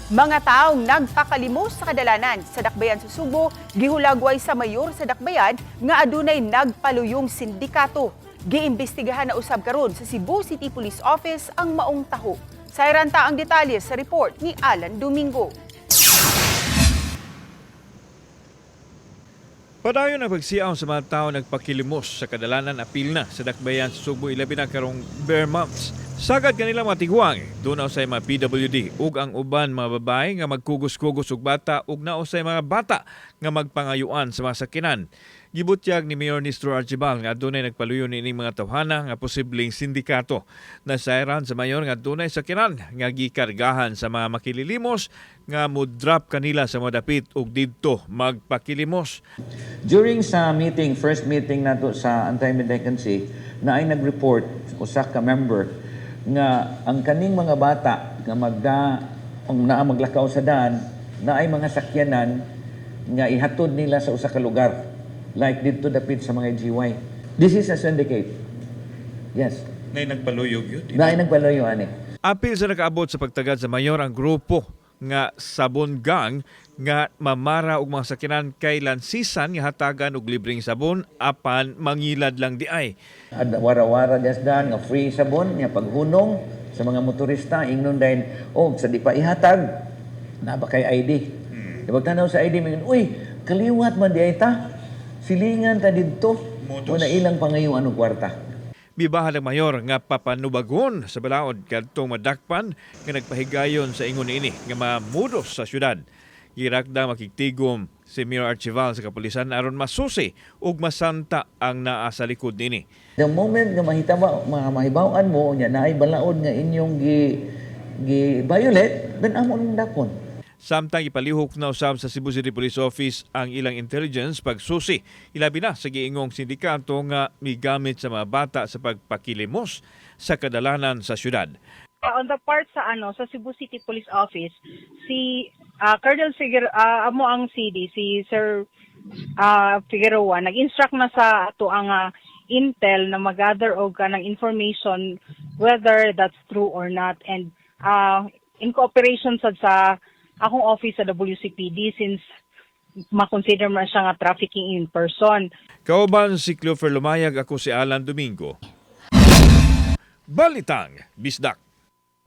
Mga taong nagpakalimos sa kadalanan sa Dakbayan sa Sugbo, gihulagway sa mayor sa Dakbayan nga adunay nagpaluyong sindikato. Giimbestigahan na usab karon sa Cebu City Police Office ang maong taho. Sayran ta ang detalye sa report ni Alan Domingo. Padayon ang pagsiaw sa mga tao nagpakilimos sa kadalanan apil na sa Dakbayan sa Sugbo, ilabi na karong ber months. Sagad kanila mga tigwang, doon sa mga PWD ug ang uban mga babae nga magkugos-kugos og bata ug nausay mga bata nga magpangayuan sa mga sakinan. Gibutyag ni Mayor Nestor Archival nga adunay nagpaluyo niining mga tawhana nga posibleng sindikato. Nasayran sa mayor nga adunay sakinan nga gikargahan sa mga makililimos nga mo-drop kanila sa mga dapit ug didto magpakilimos. During sa meeting, first meeting nato sa anti-mendicancy, na ay nag-report usa ka member nga ang kaning mga bata nga magda ang naa maglakaw sa daan na ay mga sakyanan nga ihatod nila sa usa ka lugar like didto dapit sa mga GY. This is a syndicate. Yes. Nay nagpaluyog yun. Na ay nagpaluyo ani. Apil sa nakaabot sa pagtagad sa mayor ang grupo nga Sabon Gang nga mamara og mga sakinan kay lansisan nga hatagan og libreng sabon apan mangilad lang di ay. Ad wara-wara gas daan nga free sabon nga paghunong sa mga motorista, ingnon dayon, oh, sa di pa ihatag na ba kay ID. Di pagtanaw sa ID, mingon, "Uy, kaliwat man di ay ta, silingan ta didto." Modus. Una ilang pangayuan og kwarta. Mibahan ang mayor nga papanubagon sa balaod kadtong madakpan nga nagpahigayon sa ingon niini nga mamudos sa syudad. Girakda makigtigom si Mayor Archival sa kapulisan aron masusi ug masanta ang naa sa likod niini. The moment nga mahitaba mga mahibaw-an mo nya naay balaod nga inyong gi violate, then amo nang dakon. Samtang ipalihok na usab sa Cebu City Police Office ang ilang intelligence pagsusi, ilabi na sa giingong sindikato nga migamit sa mga bata sa pagpakilimos sa kadalanan sa syudad. On the part sa ano sa Cebu City Police Office, si Colonel Figueroa, amo ang CD, si Sir Figueroa, nag-instruct na sa ato ang intel na mag-gather og kanang information whether that's true or not and in cooperation sad sa akong office sa WCPD since ma-consider man siya nga trafficking in person. Kauban si Cleofer Lumayag, ako si Alan Domingo. Balitang Bisdak.